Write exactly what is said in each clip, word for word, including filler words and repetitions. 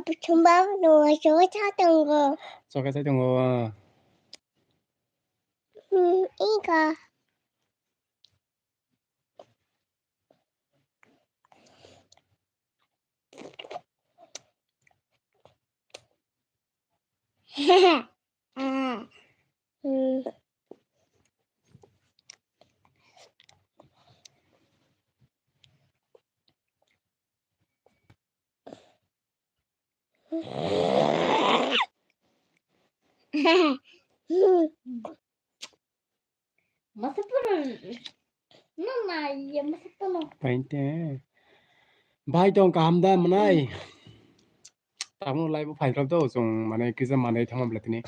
Thumba no choka cha tongo. Choka cha tongo. Hmm, ika. Ah, hmm. Masa pura. No na ye masa pura. Painte. Bhai tong kaham da manai. Tamo lai bo phai rok do chung mane kisa manai thangma bla tini.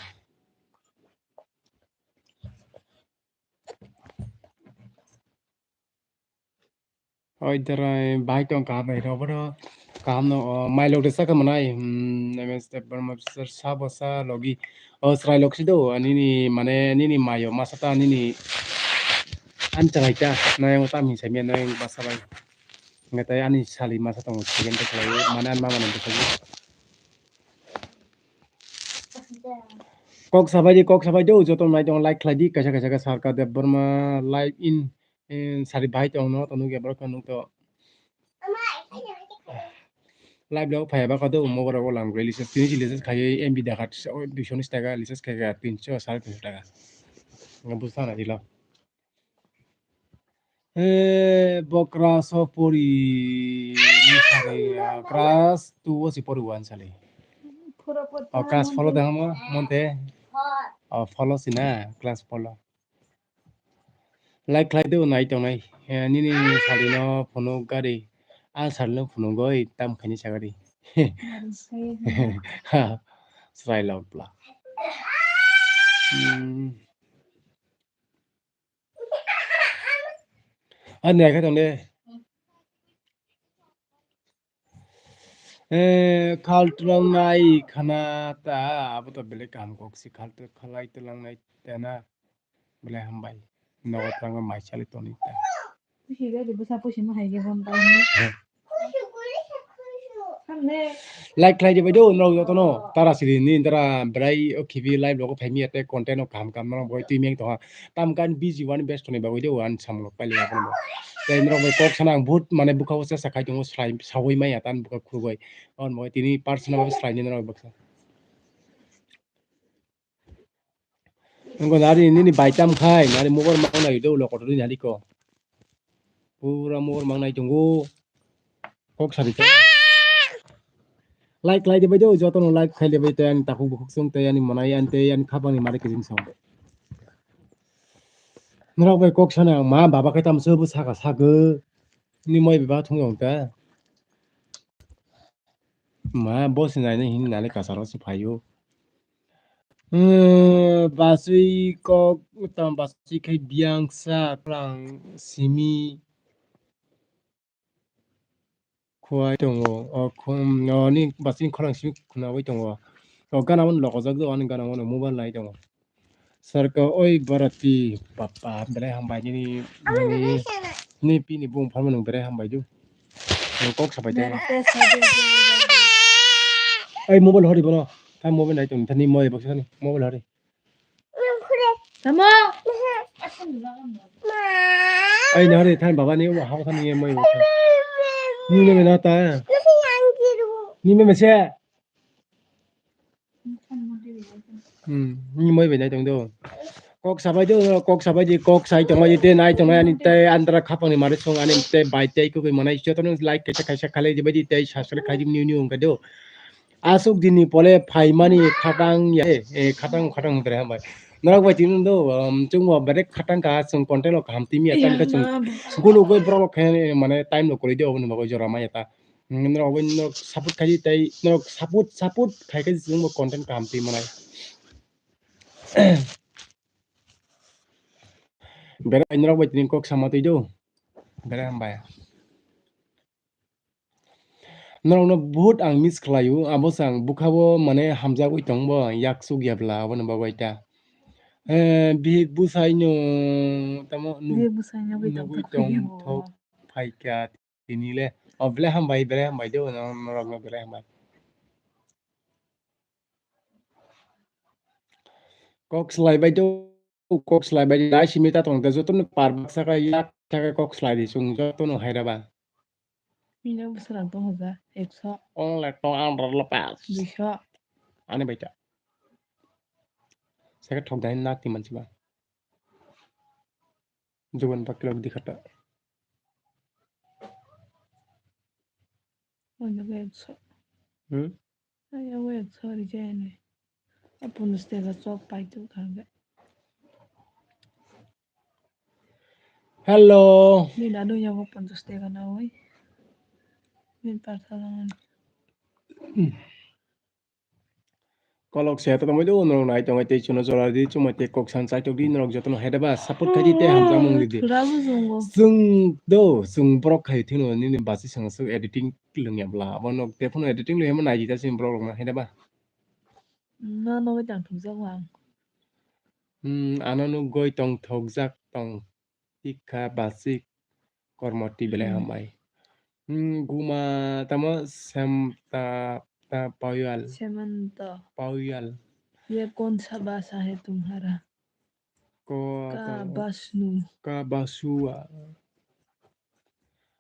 Oi darai bhai tong kaham nai rok bono kaham no, o, mai lok de saka manai, hmm, M S Debbarma sir sabo sa logi. O, srai lok si do, nini mane nini mayo masa ta nini an changai ta, nayang tam hin sai miya nayang basa bai. Ngai tai ani sali masa tongo second ta khlai mane an mama nang bwsai. Kok sabai di, kok sabai do, joto nai tong like khlai di, kaisa kaisa ka Sarka Debbarma live in, eh, sari bahai tong no, to nukya borok no nukto. Live lo phai ba kho do, mobile rok lang gre lises, tini si lises khai M B dakha, duiso unis taka, lises khai ka tinso, sare tinso taka. Nga bus thana dilo. Eh, bo class o pori, ni sari, ah, class two o si pori one sali. O class four o dahamo, monte? O four o si na, class four o. Like khlai do nai tongnai. Eh, nini sari no phunuk gari. Ang sari no phunuk goi tam khaini sagari. Srai lok bla. Hmm. Ani akhe tong de. Eh, khal twlang nai khana ta, abo to belai kaham kok si khal twlang khalai twlang nai ta na. Belai hambai. Nogo twlang mai chali toni ta. Pusi gari bwsa pusi ma hai ge hon bai ni. Hamne. Like khlai di bai do, norok jotono. Tara siri ni tara brai o khibi live logo phaimi ate content o kaham kaham norok boi twi meng tonga. Tam kan busy wani besto ni bagwi do, wani samung paili ya kono. Tei norok bai kok sana ang but mane bukha o sa sakai tongo, srai sawi maya tan bukha khurgoi. On boi tini personal o srai ni norok baksa. Nangko nari nini bai tam khai, nari mobile mang nai do, lo kotor ni nari ko. Pura mobile mang nai tongo. Kok sari ta. Like khlai de bai do, jotono like khlai de bai tei ani takhuk bukhuk song tei ani manai ani tei ani khapang ni mari kijing song. Norok bai kok sana ma baba khe tam se bo saka saka. Ni moi baba thung yong ta. Ma bo se nai hin nani kasaro se phaio. Eh, basui kok tam basui khai biang sa klang simi. Khuai tongo, o khum, o ni basing khorang simi khuna oi tongo. O gana mani lokojak do, ani gana mani mobile nai tongo. Sarka oi barati, papa, belai hambai nini, nini, ni pini bung pharma nung belai hambai do. Nung kok sabai tongo. Ai mobile hori bono, thang mobile nai tong, thani moi baksa ni mobile hori. Tamo. Ai na re than baba ni wa hau than ni mai wa. Ni me na ta. Ni me me se. Hmm, ni mai be nai tong do. Kok sabai do, kok sabai di, kok sai tong mai te nai tong nai ani te andra khapang ni mari song ani te bai te ko manai joto no like kaisa kaisa khalai di bai di te subscribe khai di ni ni ung ka do. Aswk dini pole phaimani khatang ya, eh, khatang, khatang hwnwi hambai. Norok bai tini do, um, chwngbo berek khatang kha, chwng content rok kaham timi ya, tei khe chwng gulu goi borok rok khe, eh, mane time rok kwrwi di, oboni bagwi jora manya ta. Hmm, norok bai norok support khai di tei norok support, support khai khe chwngbo content kaham twi manai. Berek norok bai tini kok sama twi do. Berek hambai. Norokno buhut ang miss khlaio, abo se ang bwkhao mane hamjagwi tongbo, yak chuk ya bla, aboni bagwi ta. Eh, bihik bwsaino tamo nuk-, Bihik bwsaino bai tong nugwi thok tong khaio. Thok phaikha tini le. O, belai hambai, belai hambai do, no-, norokno belai hambai. Kok slai bai do, kok slai bai di. Nai simi ta tong de, joto no par baksa ka yak ta ka kok slai di, chwng joto no hai raba. Mina bwswrang tong hoja, ekso. Only two hundred rupees. Duiso. Ani bai ta. Saka thok dai nak ti manchi ba. Juban bakilok di khata. Oino ekso. Hmm? Ai, o ekso rijai ni. A ponchas taka chok pai tu kha. Hello. Ni dadu yago ponchas taka na oi. Ni parsa lang. Kolok se to tongwi do, norok nai tongwi tei chuno jora di, chumai tei kok san chaitok di, norok jotono hai daba, support khai di tei hamjakmung di di. Thura bujungo. Chwng do, chwng borok khai thwino nini basi sanga swk editing lwngya bla, abo nok te phano editing lwngya ma nai di ta chini borok rok no hai daba. Na no tang thumjak ang. Hmm, ano nugoi tong thokjak tong. Tikha basik kormo twi belai Hmm. hambai. Hmm, guma tamo sem ta, ta pauyal. Semanta. Pauyal. ये कौन सा भाषा है तुम्हारा? Ko का tamo बसनु। का बसुआ।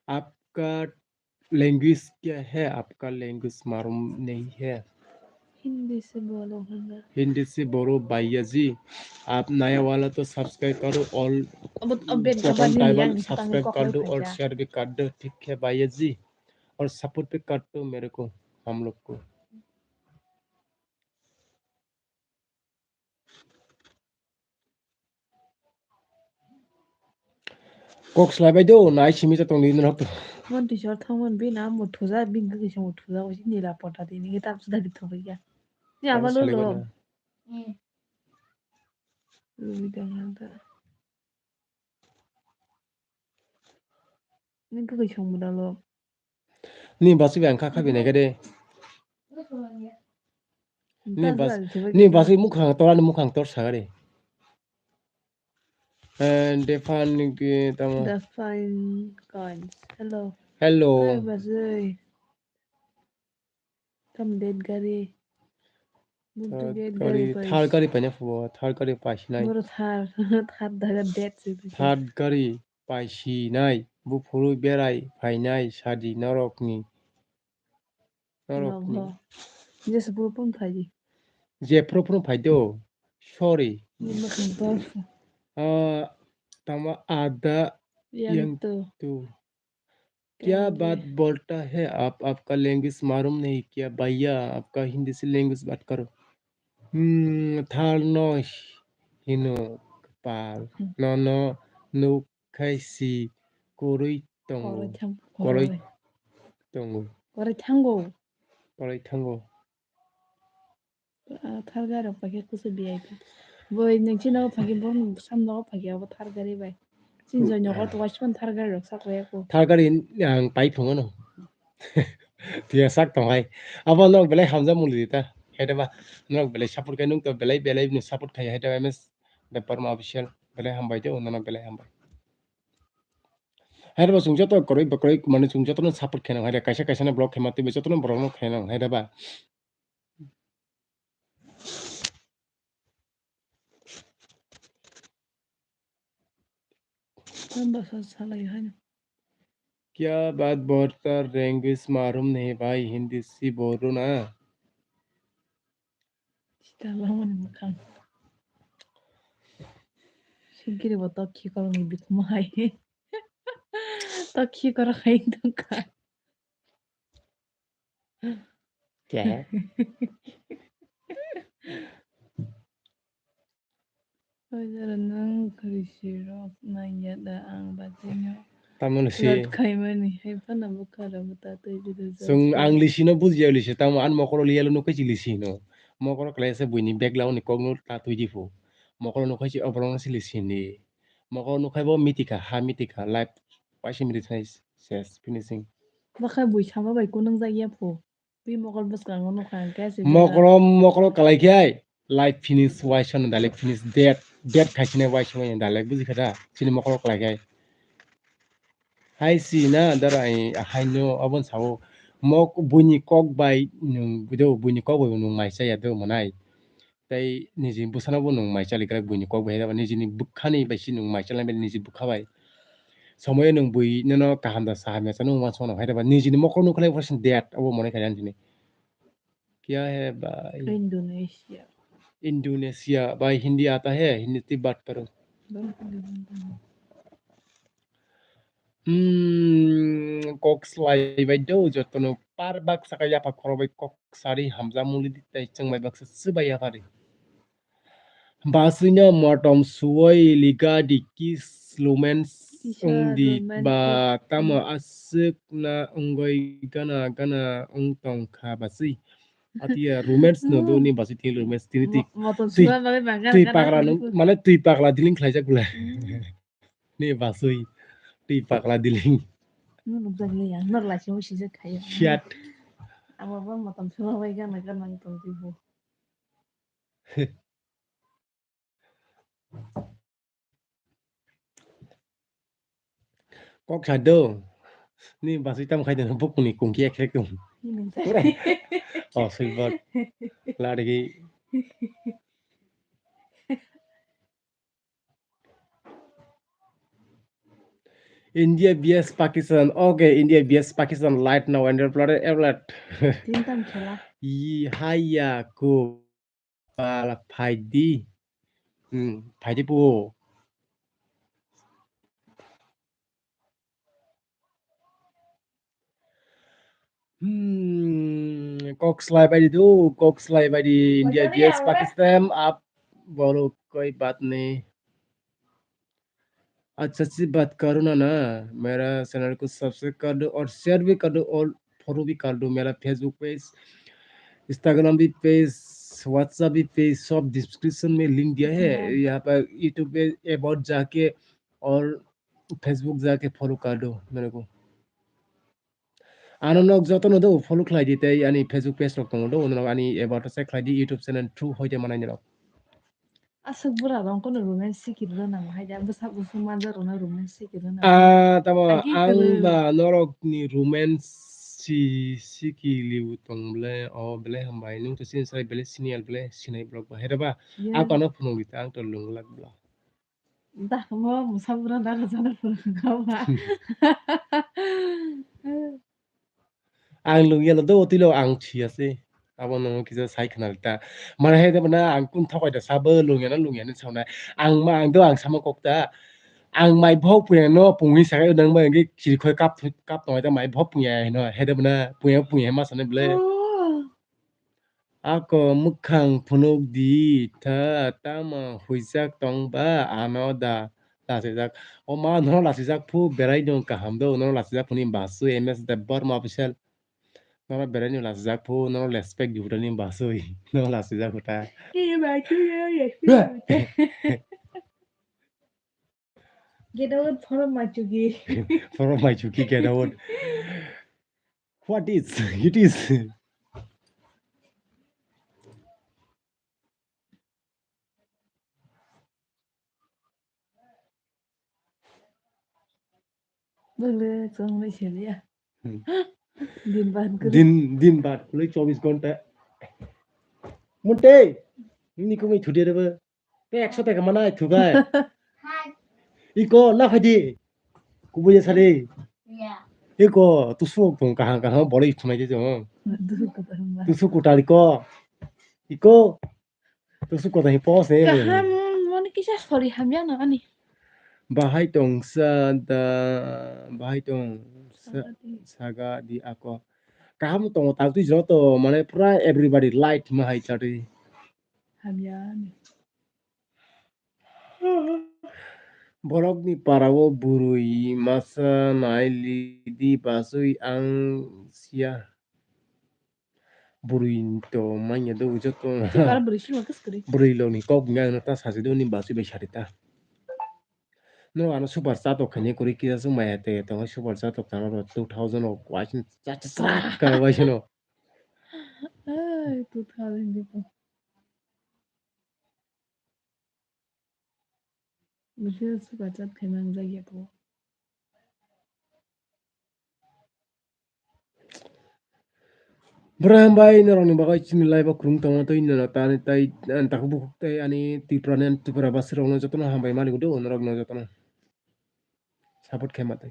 आपका लैंग्वेज क्या है? आपका लैंग्वेज मालूम नहीं है? हिंदी से बोलो भैया। हिंदी से बोलो भैया जी। आप नया वाला तो सब्सक्राइब करो और अब, अब बेट बटन बटन दबाने दबाना, नहीं आएंगे, सब्सक्राइब कर दो और शेयर भी कर दो, ठीक है भैया जी? और सपोर्ट भी कर दो मेरे को, हम लोग को। Kok slai bai do, nai simi ta tong di norok. Mon twi sor thang mon bini amo thuja, bini gwi song thuja, osi nila pota di, nini tam suda di thogwi ya. Ni ama lo lo. Ni gwi song muda lo. Ni basi bai ang kha khabi nai khe de. Ni bas-, ni basi mukhang tor, ani mukhang tor sagari. And the fun ki tamo. The fine coins. Hello. Hello. Hi, basi. Tam date gari. Third gari, third gari paina phubo, third gari paisinai. Boro third, third daga date se. Third gari paisinai, buphuru berai phainai sadi norokni. Norokni. Jesa phuru phuru phai di. Je phuru phuru phai do. Sorry. Ni mwkhang tor. Ah, tamo ada yang tu. क्या बात बोलता है आप? आपका लैंग्वेज मालूम नहीं क्या भैया? आपका हिंदी से लैंग्वेज बात करो। Hmm, thal no hino kwpal. Hmm. Nono nuk khai si kwrwi tongo. Kwrwi thang-, kwrwi kwrwi. Tongo. Kwrwi thango. Kwrwi thango. Ah, thar gari rok paikhe kusu V I P. Boi nwng chini nogo phaikhe, bo sam nogo phaikhe, abo thar gari bai. Chini joi nogo to waisman thar gari rok sak rwya kho. Thar gari ang pai phungo no. Tiya sak tong hai. Abo nok belai hamjak muli ta. Hai da ba. Nok belai support khai nung to belai belai ni support khai hai da ba M S Debbarma official. Belai hambai de, nono belai hambai. Hai da ba chwng joto kwrwi bwkrwi mane chwng joto no support khai nang hai da. Kaisa kaisa no block khai ma twi joto no borok no khai nang hai da ba. Tamo bwsa salai haino. क्या बात बोलता, लैंग्वेज मालूम नहीं भाई, हिंदी से बोलो ना। Sita lamani mwkhang. Singkiri bo tok khikorokni bikhumo hai. Tok khikorok hai tongkha. Kya hai? Oi jora nwng risi rok nangya da ang bagwino. Tamo lisi. Lot khaimani hai phano bwkha rok ta twi bwdajak. Chwng ang lisi no bujiya lisi tamo ani mokolo liya lo nukhai si lisi no. Mokolo khlai se buini bag lao ni kok no ta twi di phu. Mokolo nukhai si obolong si lisi ni. Mokolo nukhai bo mitika ha mitika life waisa miti thai ses finishing. Bwkha bui sama bai kunung jak ya phu. Bui mokol bwskango nukha hwnkhe se mokolo, mokolo kalai khe ai life finish waisa no direct finish dead, dead khai sini waisa no direct buji kha da chini mokolo kalai khe ai. Hai si na dara ai haino abon sao mok buini kok bai nwng budo buini kok bai nwng mai chaya do manai. Tei nijini bwsano bo nwng mai chali kwlai buini kok bai hai rw ba nijini bwkhani bai se nwng mai chalnai bai niji bwkha bai. Somoyo nwng bui nono kaham da sa hamya chano wngma songno hai rw ba nijini mokol nukhlai bo sini date abo monai kha jani sini. Kya hai bhai? Indonesia. Indonesia, bhai Hindi aata hai? Hindi se baat karo. Hmm, kok slai bai do jotono par baksa khe yapha khoro bai kok sari hamjak muli di tei chwng bai baksa swbai yapha di. Baswino motom suwai liga di kiss lumens wng di ba tamo aswk na wngoi gana gana wng tong kha baswi. Atiya romance no do ni baswi tini romance tini twi twi pakla no mane twi pakla diling khlaijak bwle. Ni baswi twi pakla diling. Nukjak le ya, nor lai simo sijak khayo. Shit. Abo bo motom sima bai gana gana tong twi bo. Kok sa do. Ni baswi tam khai de bukuni kungki ek khe kung. Oh, sui bak. Lari ki. India V S Pakistan. Okay, India V S Pakistan light now and alert, alert. Tintam khela. Yi haya ko pala phaidi. Hmm, phaidi po. Hmm, kok slai bai di do, kok slai bai di India V S Pakistan, aap bolo koi baat nahi. अच्छा सी बात करो ना ना, मेरा चैनल को सब्सक्राइब कर दो और शेयर भी कर दो और फॉलो भी कर दो। मेरा फेसबुक पेज, इंस्टाग्राम भी पेज, व्हाट्सएप भी पेज, सब डिस्क्रिप्शन में लिंक दिया है। यहाँ पर यूट्यूब पे अबाउट जाके और फेसबुक जाके फॉलो कर दो मेरे को। Ano nok jotono do follow khlai di tei ani Facebook page rok tongo do, unorok ani about se khlai di YouTube channel through hoite manai norok. Aswk bura rong kono romance sikir rw nang hai da, bwsa bwswk manja rwna romance sikir rw nang. Ah, tamo ang ba norok ni romance si siki liu tong ble, o ble hambai nung to sin sai ble senior ble sinai blog ba hera ba. Ako ano phunuk di ta ang to lung lak bla. Dah mo musabura dara jana phunuk ba. Ang lungya lo do, twi lo ang thwi ya se. Abo no kisa sai khna ta. Mane hai de bana ang kun thokai da sabo lungya na lungya ni sauna. Ang ma ang do ang sama kok ta. Ang mai bhok puya no pungwi sakai nang ma ngi chiri khoi kap kap no ta mai bhok puya no. Hai de bana puya puya ma sane ble. Ako mwkhang phunuk di ta, tamo huijak tong ba ano da lachijak. O ma, nono lachijak phu berai dong kaham do, nono lachijak phuni basu M S Debbarma official. Nono berai no lachijak phu, nono respect di phutani basui, nono lachijak phuta. Get out from my chuki. From my chuki, get out. What is? It is. Bwle chwng bai seliya. Hmm. Din bad kwrwi. Din, din bad kwrwi chobis ghonta. Munte, nini kumui thudi rwbo. Te ekso taka mana ai thubai. Iko na phaidi. Kubuya sari. Iko tusuk tong kahang kahang bori thunai je jong. Tusuk kutali ko. Iko tusuk kota hi pos ne. Kaham mani kisa sori hamya na ani. Bahai tong sa da, bahai tong sa, saga di ako. Kaham tongo tak twi joto mane pura everybody light ma hai chari. Hamya ni. Borokni parao bwrwi masa nai lidi basui ang siya. Bwrwi to manya do joto. Bara bwrwi sima kwskwrwi. Bwrwi loni kok ngai no ta sachi do ni basui bai sari ta. No ano super chat khaini kwrwi kisa swk maya te tongo super chat tano two thousand o waising cha cha cha ka waising no. Ai, two thousand ni po. Bwswk super chat khai mangjak ya po. Bwrwi hambai norokni bagwi chini live o kwrwng tongma twi norok tani tai, ani takhuk bukhuk tei ani Tripura ni, ani Tripura basi rokno jotono hambai maligo do norokno jotono. Support khe ma twi.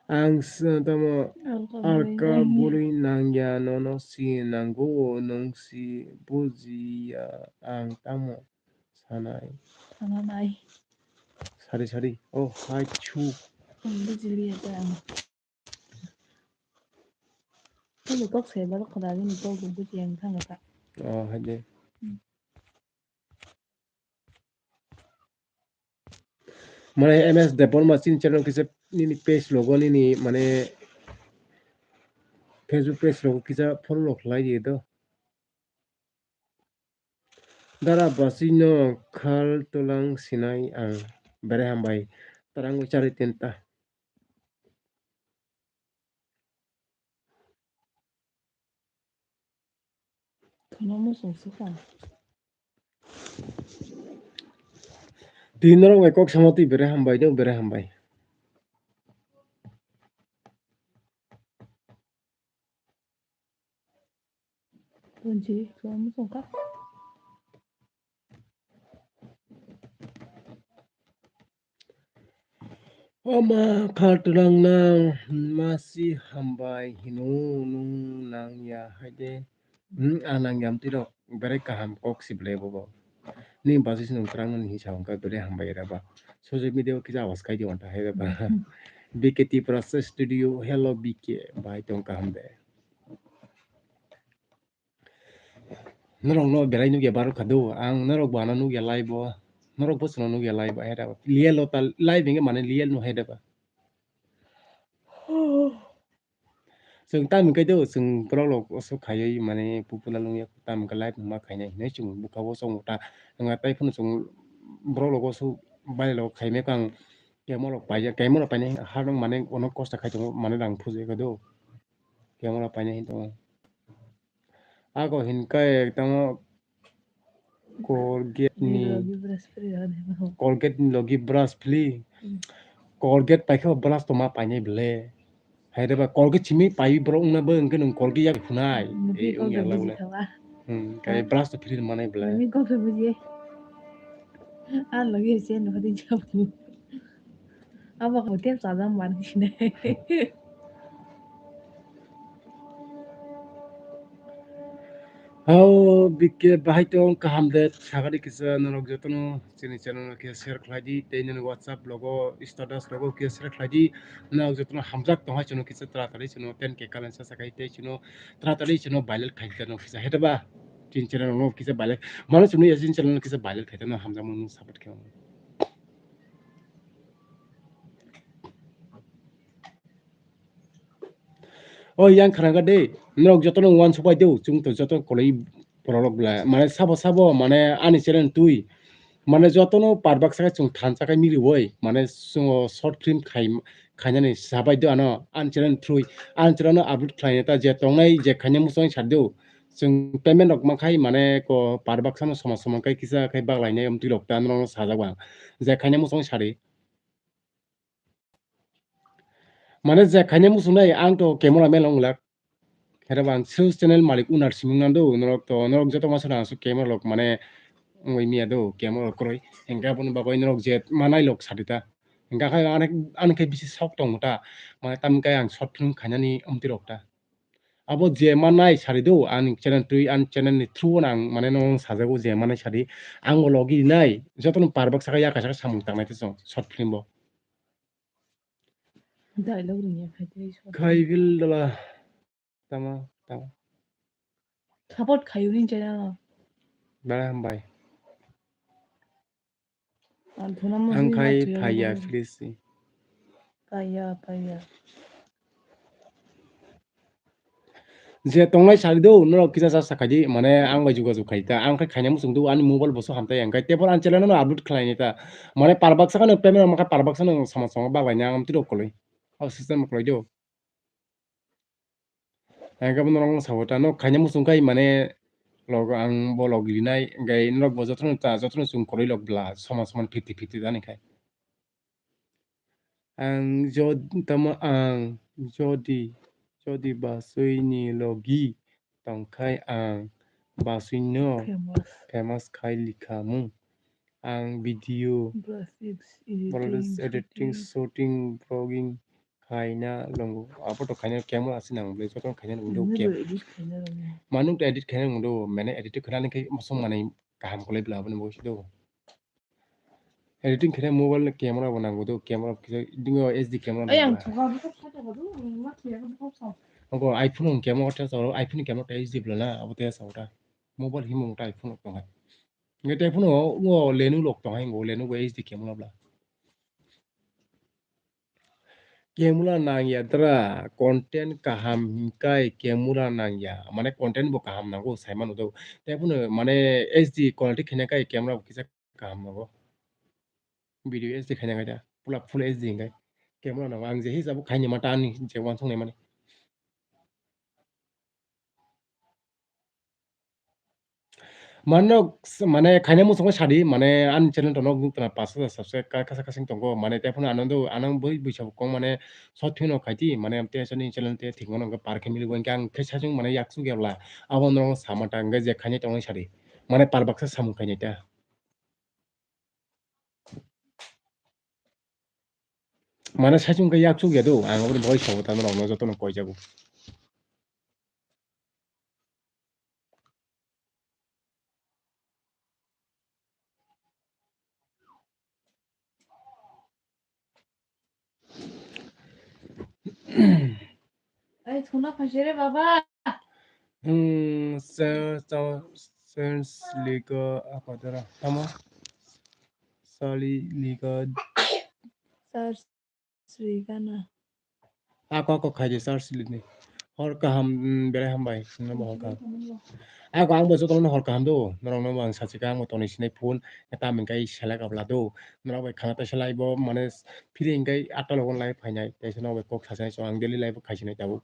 Ang s-, tamo Alka alka bwrwi nangya. Bwrwi nangya, nono si nango, nwng si bujiya, ang tamo sanai. Sananai. Sari, sari. Oh, hai chu. Ang bujiliya ta ang. Tamo kok se balo khada ni kok bujiya ang thang ta. Oh, hai de. Hmm. Mane M S Debbarma chini channel kisa nini page logo nini mane Facebook page logo kisa follow rok khlai di do. Dara basi no khal tolang sinai ang bere hambai tarang wi chari tenta. Kheno muchung sukha. Twi norok bai kok sama twi bere hambai do, bere hambai. Bonsi, kheno muchung kha. O ma kha twlang nang masi hambai hino nwng nang ya hai de. Hmm, a nang yam twi rok berai kaham kok si ble bobo. Ni basi se nwng twlang nani hinsa hwnkha berai hambai era ba. Social media o kisa awas khai di wanta hai ba. B K T Prasa Studio, hello B K, bai tong kaham de. Norok no belai nukya barok kha do, ang norok bo ano nukya live o, norok bo chwngno nukya live o, hai da ba. Liel o ta live hingke mane liel no hai da ba. Chwng tam hingke do, chwng borok rok oso khaiwi mane popular wngya, tam hingke live ma khainai hinui chwng bwkha o chwng ta wngya, tai phano chwng borok rok oso bailok khaimai kang kemo rok paijak, kemo rok painai ha rok mane ono kosto khai tongo, mane rang phujai kha do, kemo rok painai hin tongo. Ako hinkhe tamo Colgate ni, Logi brush free rw de. Colgate ni logi brush free. Hmm. Colgate paikhe brush tongma painai bwle. Hai reba Colgate simi pai borok wngna bo hwnkhe nwng Colgate yak phunai. Muti e wngya Colgate lawle buji khawa. Hmm, kai brush to free manai bwle. Muti Colgate buji. Ah, logi se no hadi jabu. Abo hotel chajak man sinai. Hao, B K bahai tong kaham de, sagari kisa norok jotono chini channel no kisa share khlai di, tei nini WhatsApp logo, status logo kisa share khlai di, norok jotono hamjak tong hai chwngno kisa taratari chwngno ten K kalensa sakai tei chwngno taratari chwngno viral khai di no kisa hete ba, chini channel no kisa viral, mano chwngno ya chini channel no kisa viral khai di no hamjakmano support khe. O yang khwrang kha de, norok jotono uansuk bai do, chwng to joto koloi borok rok bwla, mane sabo sabo, mane ani channel twi, mane jotono par baksa khe chwng thansa khe mili oi, mane chwng o short film khai, khainani sabai do ano, ani channel twi, ani channel no upload khlaina ta je tongnai je khaina muchung sar do, chwng payment rok mankhai, mane ko par baksa no soman soman khe kisa khe baglainai, amtwi rok ta norok no sajak ba, je khaina muchung sari. Mane je khaina muchungnai ang to camera man wng glak. Khe rw ang sales channel malik unar simung nang do, norok to, norok joto masa rang aswk camera rok mane wngwi miya do, camera rok kwrwi. Hingkhe aboni bagwi norok je manai lok sadi ta. Hingkhe khe ani, ani khe bisi sok tongo ta. Mane tamni khe ang short film khainani amtwi rok ta. Abo je manai sari do, ani channel twi, ani channel ni through no ang mane no sajago je manai sadi. Ang bo logi rinai, jotono par baksa khe yakha saka samung tangnai te chwng short film bo. Dialogue ringya khai tei sot. Khai bil dala. Tama, tama. Support khai uni channel no. Bana hambai. Ang thuna mo Ang sini khai na thuyang phaiya, bo. Please. Phaiya, phaiya. Je tongnai sari do, norok kisa sa sakai di, mane ang bai jogajog khai ta, ang khai khaina muchung do, ani mobile bo so hamtai ang khai, tebol ani channel no upload khlai ni ta, mane par baksa no payment ma kha par baksa no sama sama baglaina ang tiro koloi, o system koloi do. Ang khe norok no sabo ta, no khaina muchung khai mane Logo ang bo log rinai, hwnkhe norok bo jotono ta, jotono chwng kwrwi log bla, soman soman fifty fifty jani khai. Ang jod-, tamo ang jodi, jodi basui ni logi tongkhai ang basui no Famous. Famous khai likhamu. Ang video Plus it's editing, editing, shooting. Shooting, vlogging khaina longo. Abo to khaina camera asi nang ble, jotono khaina longo Nini cam-, bo edit khaina longo. Manuk to edit khaina longo, mane edit khaina nang khai mosong manai kaham kolai bla aboni bo sido. Editing khaina mobile ni camera bo nango do, camera kisa dingo S D camera Ay, ang nango. Thoka bo thoka do, ma thoya bo thoka. Ogo iPhone ni camera ta sa, iPhone ni camera ta S D bla na, abo te sa ta. Mobile himo ta iPhone tong hai. Nge te iPhone o, o Lenovo lok tong hai, ngo Lenovo S D camera bla. Camera nang ya dra, content kaham hingkai camera nang ya, mane content bo kaham nango sai mano do. Te iPhone o mane S D quality khaina kai camera bo kisa kaham nango. Video S D khaina kai da, pula full S D hingai. Camera nango, ang je hisabo khaini ma ta ani je wansong nai mani. Manok s-, mane khaina muchungma sadi, mane ani channel to nok nuktra pash hajar subscribe ka-, kasa kasing tongo, mane te phano ano do, ano bui buisa kong mane short film no khaiti, mane te chani channel te thik mano hwnkhe par khe mili bo hwnkhe ang khe sachung mane yaksuk ya bla, abo norok sama ta hwnkhe je khainai tongnai sadi, mane par baksa samung khainai ta. Mane saichung khe yaksuk ya do, ang aboni bagwi sabo ta norokno jotono koijago. Ai, thuna phaisere baba. Hmm, se-, se-, sense liga apa dara? Tamo? Sali liga. Sir Srigana. Ako, ako khaidi sir Sili ni. Hor kaham, hmm, belai hambai. Namo hor kaham. Ako ang bo jotono hor kaham do. Norokno bo ang sachika ang bo tonwi sinai phone. Tamni kai selek abla do. Norok bai khana ta selai bo mane phiri hingkai atta logon lai phainai. Tei se norok bai kok sasinai so ang daily life bo khaisinai tabuk.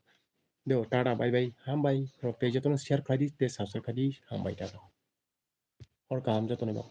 Do, tata, bye bye, hambai. Norok tei jotono share khlaidi, tei subscribe khlaidi, hambai, tata. Hor kaham jotono bo.